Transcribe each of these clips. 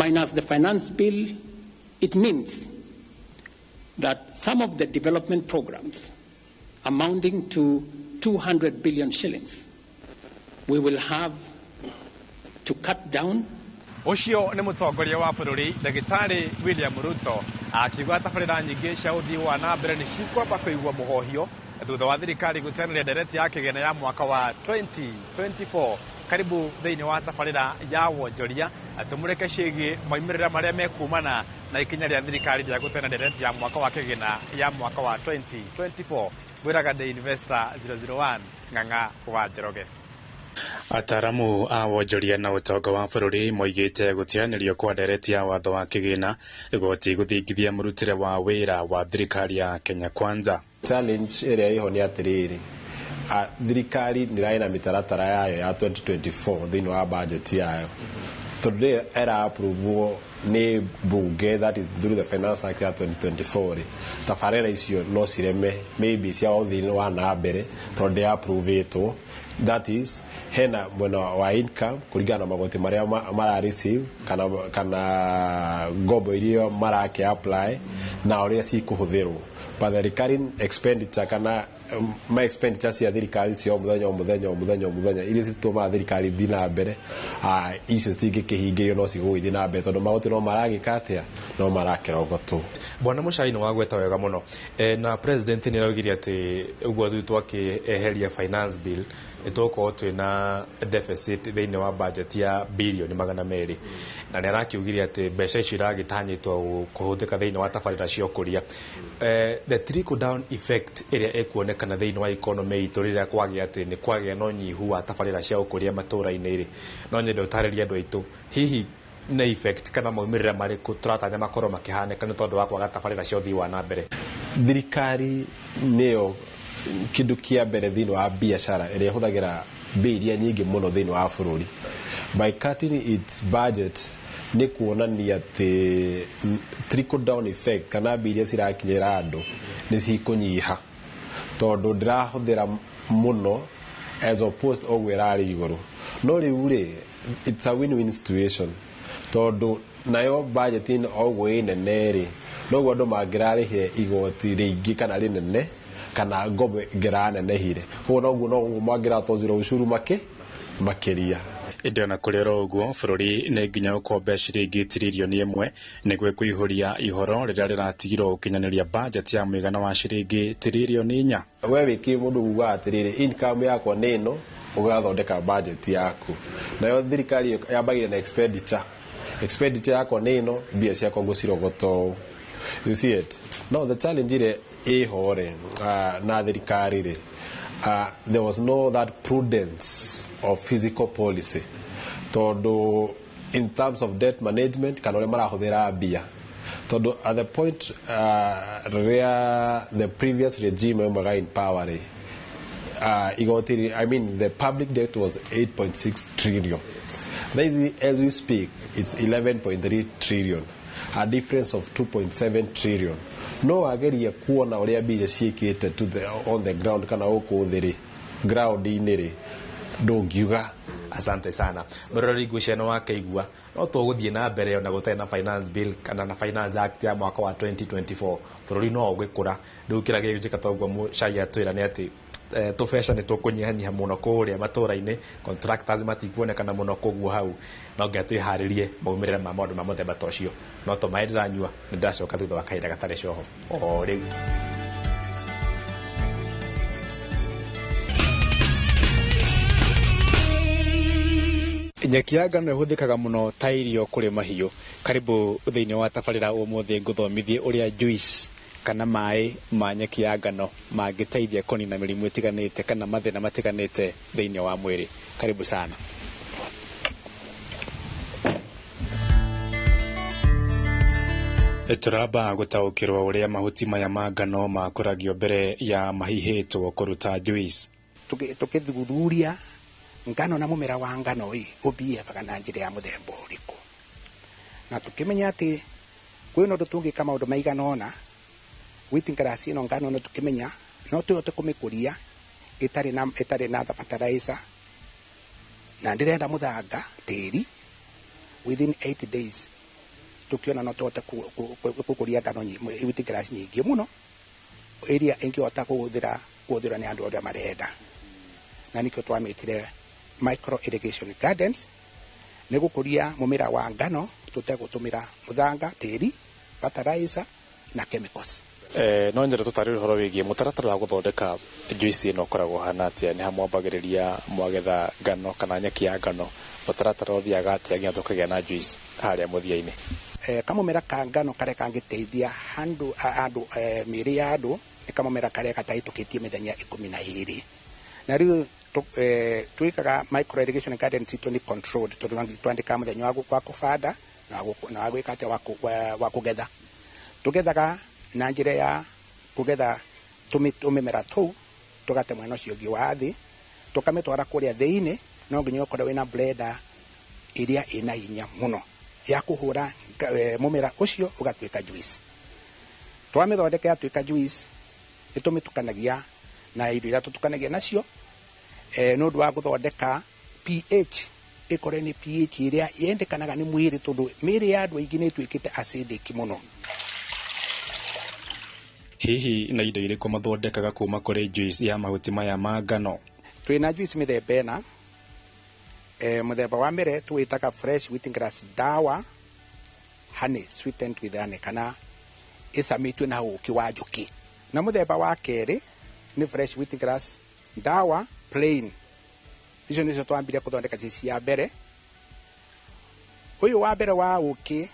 Minus the finance bill, it means that some of the development programs amounting to 200 billion shillings we will have to cut down. Ũcio nĩ mũtongoria wa bũrũri Ndagĩtarĩ William Ruto akiuga tabarĩra nyingĩ cia ũthii wa na mbere nĩ cikwamba kũigwo mũhohio thutha wa thirikari gũteanĩria ndereti ya kĩgĩna ya mwaka wa 2024. Karibu thĩinĩ wa tabarĩra ya wonjoria tũmũrĩke ciĩgiĩ moimĩrĩra marĩa mekumana na ikinya rĩa thirikari rĩa gũteanĩria ndereti ya mwaka wa kĩgĩna ya mwaka wa 2024. Ngwĩraga ndĩ Investor 001 Ng'ang'a wa Njoroge. Ataaramu a wonjoria na ũtonga wa bũrũri moigĩte gũteanĩrio kwa ndereti ya watho wa kĩgĩna igoti gũthingithia mũrutĩre wa wĩra wa thirikari ya Kenya Kwanza. Challenge ĩrĩa ĩho nĩ atĩrĩrĩ, thirikari nĩ ĩrarĩ na mĩtaratara yayo ya 2024 thĩinĩ wa budget yayo, tondũ rĩrĩa ĩra approve nĩ bunge, that is through the Finance Act ya 2024 rĩ, tabarĩra icio no cireme maybe cia ũthii wa na mbere tondũ ndĩ approve-ĩtwo. That is, hena mwena wa income kũringana na magoti marĩa mara receive kana ngombo iria marake apply na ũrĩa cikũhũthĩrwo, but the recurring expenditure kana ma expenditure cia thirikari cia o mũthenya o mũthenya o mũthenya o mũthenya iria citũmaga thirikari ithiĩ na mbere, icio citingĩkĩhingĩrio, no cigũgĩthiĩ na mbere tondũ magoti no maragĩka atĩa, no marakĩrogotwo. Bwana Muchai nĩ wagweta wega mũno, na president nĩ araugire atĩ ũguo tu twakĩeheria finance bill nĩ tũgũkorwo twĩna deficit thĩinĩ wa budget ya bilioni 200, na nĩ arakiugire atĩ mbeca icio iragĩtanyĩtwo kũhũthĩka thĩinĩ wa tabarĩra cia ũkũria. The trickle down effect ĩrĩa ĩkuonekana thĩinĩ wa economy itũ rĩrĩa kwagĩa atĩ nĩ kwagĩa na ũnyihu wa tabarĩra cia ũkũria matũũra-inĩ rĩ, no nyende ũtarĩrie andũ aitũ hihi nĩ effect kana maumĩrĩra marĩkũ tũratanya makorwo makĩhanĩka nĩ tondũ wa kwaga tabarĩra cia ũthii wa na mbere. Thirikari nĩyo kĩndũ kĩa mbere thĩinĩ wa biacara ĩrĩa ĩhũthagĩra mbia iria nyingĩ mũno thĩinĩ wa bũrũri. By cutting its budget nĩ kuonania atĩ trickle down effect kana mbia iria cirakinyĩra andũ nĩ cikũnyiha tondũ ndĩrahũthĩra mũno as opposed ũguo ĩrarĩ igũrũ. No rĩu rĩ, it's a win-win situation tondũ nayo budget ĩno o ũguo ĩ nene rĩ, noguo andũ mangĩrarĩhire igoti rĩingĩ kana rĩnene kana ngombo ĩngĩranenehire, koguo noguo mangĩratozirwo ucuru makĩria. Ĩndĩ ona kũrĩ oro ũguo, bũrũri nĩ nginya ũkombe ciringi tiririoni 1 nĩguo kũihũria ihoro rĩrĩa rĩratigirwo gũkinyanĩria budget ya mũigana wa ciringi tiririoni 4. We wĩ mũndũ ugaga atĩrĩrĩ, income yakwa nĩ ĩno, ũgathondeka budget yaku. Nayo thirikari yambagia na expenditure. Expenditure yakwa nĩ ĩno, mbia ciakwa ngũcirogota ũũ. You see it? No, the challenge ĩrĩa ĩho rĩ, na thirikari rĩ, there was no that prudence of fiscal policy tondũ in terms of debt management kana ũrĩa marahũthĩra mbia, tondũ at the point rĩrĩa the previous regime yaumaga in power rĩ, igoti, I mean the public debt was 8.6 trillion. As we speak it's 11.3 trillion, a difference of 2.7 trillion. No wageria kuona ũrĩa mbia ciĩkĩte to the, on the ground kana gũkũ thĩ rĩ, ground-inĩ rĩ, ndũngiuga. Asante sana mũroreri, ngwĩciria nĩ wakĩigua no tũgũthiĩ na mbere ona gũtarĩ na finance bill kana na Finance Act ya mwaka wa 2024, bũrũri no ũgĩkũra. Rĩu kĩrĩa gĩgwĩkĩka toguo Mũcai atwĩra nĩ atĩ tũbeca nĩ tũkũnyihanyiha mũno kũrĩa matũra-inĩ, contractors matikuonekana mũno, koguo hau no nginya twĩharĩrie maumĩrĩra ma maũndũ ma mũthemba ta ũcio. No to maĩ ndĩranyua, nĩ ndĩracoka thutha wa kahinda gatarĩ coho o rĩu. Nyeki ya ngano ĩhũthĩkaga mũno ta irio kũrĩ mahiũ. Karibu thĩinĩ wa tabarĩra ũmũthĩ ngũthomithie ũrĩa juice kana maĩ ma nyeki ya ngano mangĩteithia kũnina mĩrimũ ĩtiganĩte kana mathĩna matiganĩte thĩinĩ wa mwĩrĩ. Karibu sana. Tũramba gũtaũkĩrwo ũrĩa mahuti maya ma ngano makũragio mbere ya mahihĩtwo kũruta juice. Tũkĩthuthuria ngano na mũmera wa ngano ĩ ũbihebaga na njĩra ya mũthemba ũrĩkũ, na tũkĩmenya atĩ kwĩna ũndũ tũngĩka maũndũ maigana ũna wheatgrass ĩno ngano no tũkĩmenya no tũhote kũmĩkũria ĩtarĩ na fertilizer na ndĩrenda mũthanga tĩri within 8 days. Tukiona no tũhote gũkũria ngano wheatgrass nyingĩ mũno ĩrĩa ĩngĩhota kũhũthĩrwo nĩ andũ arĩa marenda, na nĩkĩo twamĩtire micro irrigation gardens, nĩ gũkũria mũmera wa ngano tũtegũtũmĩra mũthanga, tĩri, fertilizer na chemicals. No nyende tũtarĩrie ũhoro wĩgiĩ mũtaratara wa gũthondeka juice ĩno ũkoragwo ũhana atĩa? Nĩ ha mwambagĩrĩria mwagetha ngano kana nyeki ya ngano, mũtaratara ũthiaga atĩa nginya tũkagĩa na juice harĩa mũthia-inĩ? Kamũmera ka ngano karĩa kangĩteithia handũ andũ mĩĩrĩ ya andũ nĩ kamũmera karĩa gatahĩtũkĩtie mĩthenya 12. Na rĩu twĩkaga micro irrigation garden citũ nĩ controlled, tondũ twandĩkaga mũthenya wa kũbanda na wa gwĩka atĩa, wa kũgetha. Tũgethaga na njĩra ya kũgetha tũmĩmera tũu, tũgate mwena ũcio ũngĩ wa thĩ, tũkamĩtwara kũrĩa thĩinĩ. No nginya ũkorwo wĩna blender ĩrĩa ĩna hinya mũno ya kũhũra mũmera ũcio ũgatuĩka juice. Twamĩthondeka yatuĩka juice, nĩ tũmĩtukanagia na indo iria tũtukanagia nacio nĩ ũndũ wa gũthondeka pH ĩkorwo nĩ pH ĩrĩa yendekanaga nĩ mwĩrĩ, tondũ mĩĩrĩ ya andũ aingĩ nĩ ĩtuĩkĩte acidic mũno. Hihi na indo irĩkũ mathondekaga kuma kũrĩ juice ya mahuti maya ma ngano? Twĩna juice mĩthemba ĩna. Mũthemba wa mbere tũwĩtaga fresh wheatgrass dawa honey, sweetened with honey, kana ĩcamĩtio na ũkĩ wa njũkĩ. Na mũthemba wa kerĩ nĩ fresh wheatgrass dawa plain. Icio nĩcio twambire kũthondeka ci cia mbere. Ũyũ wa mbere wa ũkĩ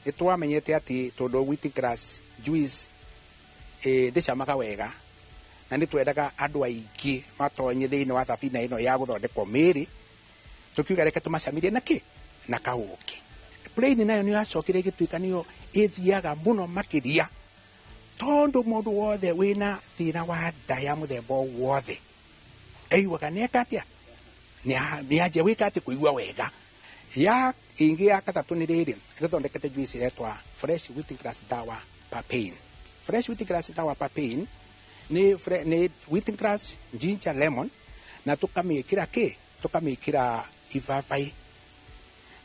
nĩ twamenyete atĩ tondũ wheatgrass juice ndĩcamaga wega, na nĩ twendaga andũ aingĩ matonye thĩinĩ wa thabina ĩno ya gũthondekwo mĩĩrĩ, tũkiuga reke tũmacamirie na kĩ na kaũkĩ. Plain nayo nĩ yacokire ĩgĩtuĩka nĩyo ĩthiaga mũno makĩria, tondũ mũndũ wothe wĩna thĩna wa nda ya mũthemba o wothe aiguaga nĩ eka atĩa, nĩ anjia gwĩka atĩ kũigua wega. Ya ĩngĩ ya gatatũ nĩ rĩrĩ, nĩtũthondekete juice ĩretwa fresh wheatgrass dawa papain. Fresh wheatgrass dawa papain nĩ wheatgrass, ginger, lemon, na tũkamĩkĩra kĩ, tũkamĩkĩra ibabaĩ,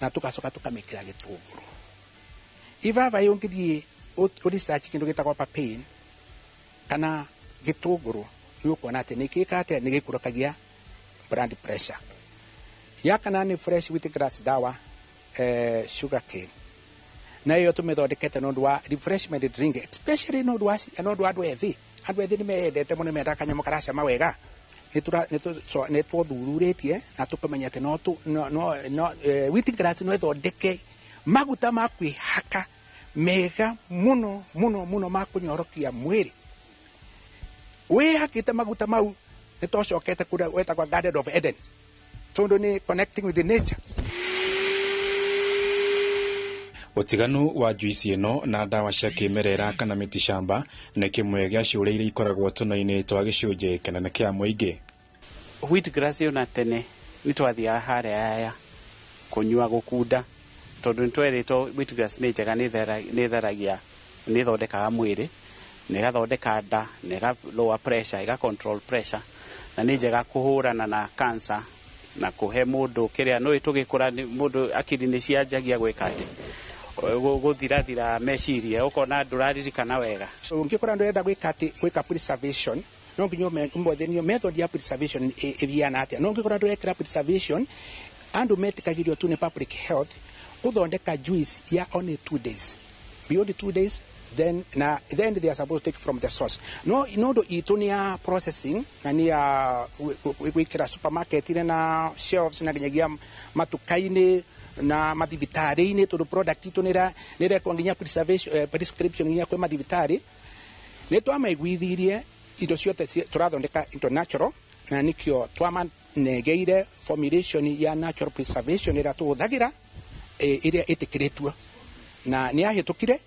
na tũgacoka tũkamĩkĩra gĩtũngũrũ. Ibabaĩ ũngĩthiĩ research kĩndũ gĩtagwo papain kana gĩtũngũrũ, nĩ ũkuona atĩ nĩ gĩkaga atĩa, nĩ gĩikũrũkagia blood pressure. Ya kana nĩ fresh wheatgrass dawa sugar cane, na ĩyo tũmĩthondekete nĩ ũndũ wa refreshment drink, especially nĩ ũndũ wa andũ ethĩ. Andũ ethĩ nĩ meyendete mũno, nĩ mendaga kanyamũ karacama wega. Nĩ twathuthurĩtie na tũkamenya atĩ no wheatgrass no ĩthondeke maguta ma kwĩhaka mega mũno mũno mũno ma kũnyorokia mwĩrĩ. Wĩhakĩte maguta mau nĩ twacokete kũrĩa wetagwo Garden of Eden, tondũ nĩ connecting with the nature. Ũtiganu wa juice ĩno na ndawa cia kĩmerera kana mĩtishamba nĩ kĩmwe gĩa ciũria iria ikoragwo tũnua-inĩ twa gĩcunjĩ kĩnene kĩa mũingĩ. Wheatgrass ĩyo na tene nĩ twathiaga harĩa aya kũnyua gũkunda, tondũ nĩ twerĩtwo wheatgrass nĩ njega, nĩ ĩtheragia, nĩ ĩthondekaga mwĩrĩ, na ĩgathondeka nda, na ĩga lower pressure, ĩga control pressure, na nĩ njega kũhũrana na cancer na kũhe mũndũ kĩrĩa nĩ tũgĩkũra mũndũ akiri nĩ cianjagia gwĩka atĩ gũthirathira meciria, ũkona ndũraririkana wega. Ũngĩkora ndũrenda gwĩka atĩ gwĩka preservation, no nginya ũmothenio method ya preservation ĩthiana atĩa. No ũngĩkora ndũrekĩra preservation, andũ metĩkagĩrio tu nĩ public health gũthondeka juice ya only 2 days. Beyond 2 days, then na then they are supposed to take from the source. No no itũ nĩ ya processing na nĩ ya gwĩkĩra supermarket-inĩ na shelves na nginyagia matuka-inĩ na mathibitarĩ-inĩ, tondũ product itũ nĩ ĩrekwo nginya preservation, prescription nginya kwĩ mathibitarĩ. Nĩ twamaiguithirie indo ciothe tũrathondeka into natural, na nĩkĩo twamanengeire formulation ya natural preservation ĩrĩa tũhũthagĩra, ĩrĩa ĩtĩkĩrĩtwo na nĩ yahĩtũkire,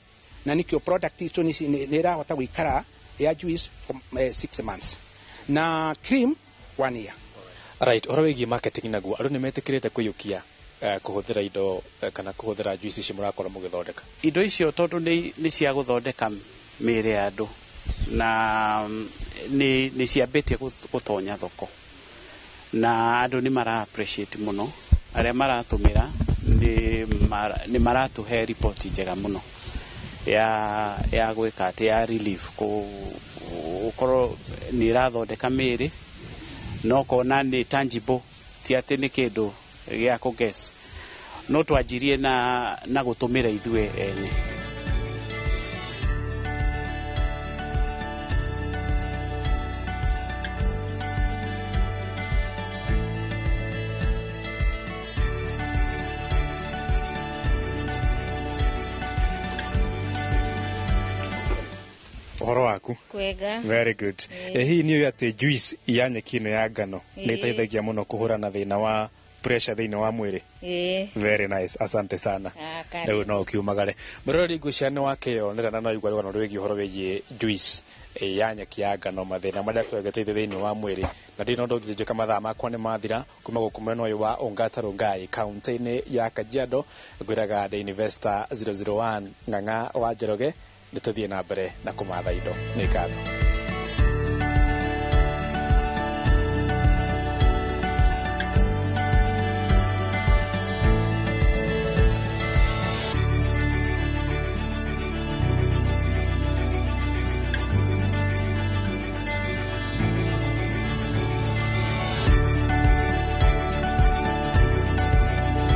na nĩkĩo product itũ nĩ ĩrahota gũikara ya juice for 6 months na cream 1 year. Right, ũhoro wĩgiĩ marketing naguo andũ nĩ metĩkĩrĩte kũiyũkia kũhũthĩra indo kana kũhũthĩra juice ici mũrakorwo mũgĩthondeka? Indo icio tondũ nĩ cia gũthondeka mĩĩrĩ ya andũ na nĩ ciambĩtie gũtonya thoko, na andũ nĩ mara appreciate mũno, arĩa maratũmĩra Nĩ maratũhe riboti njega mũno ya gwĩka atĩ ya relief gũkorwo nĩ ĩrathondeka mĩĩrĩ no kona nĩ tangible, ti atĩ nĩ kĩndũ gĩa kũ guess. No twanjirie na gũtũmĩra ithuĩ ene. Ũhoro waku? Kwega. Very good. Hihi nĩ ũĩ atĩ juice ya nyeki ĩno ya ngano nĩ ĩteithagia mũno kũhũrana thĩna wa pressure thĩinĩ wa mwĩrĩ? Ĩĩ. Very nice, asante sana. Ah, karibu. Rĩu no ũkiumagare. Mũroreri, ngwĩciria nĩ wakĩonera na no igua rũgano rwĩgiĩ ũhoro wĩgiĩ juice ya nyeki ya ngano, mathĩna marĩa tũgĩteithia thĩinĩ wa mwĩrĩ, na ndirĩ na ũndũ ũngĩ njĩka, mathaa makwa nĩ mathira. Kuma gũkũ mwena ũyũ wa Ongata Rongai, kaunti-inĩ ya Kajiado, ngwĩraga The Investor 001 Ng'ang'a wa Njoroge, nĩ tũthiĩ na mbere na kũmatha indo. Nĩ ngatho.